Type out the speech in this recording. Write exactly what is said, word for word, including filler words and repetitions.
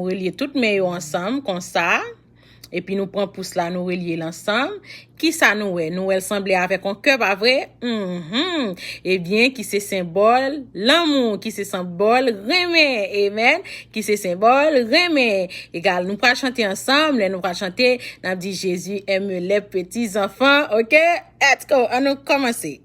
Nou relye tout men yo ansanm konsa. Epi nou pran pous la, nou relye l ansanm. Kisa nou wè? Nou wè l sanble avèk yon kè, pa vre? Mhm. Ebyen, ki se senbòl lanmou, ki se senbòl renmen. Amen. Ki se senbòl renmen. Egal, nou pral chante ansanm. Lè nou pral chante, n ap di: Jésus aime les petits enfants. Ok? Let's go. An nou kòmanse.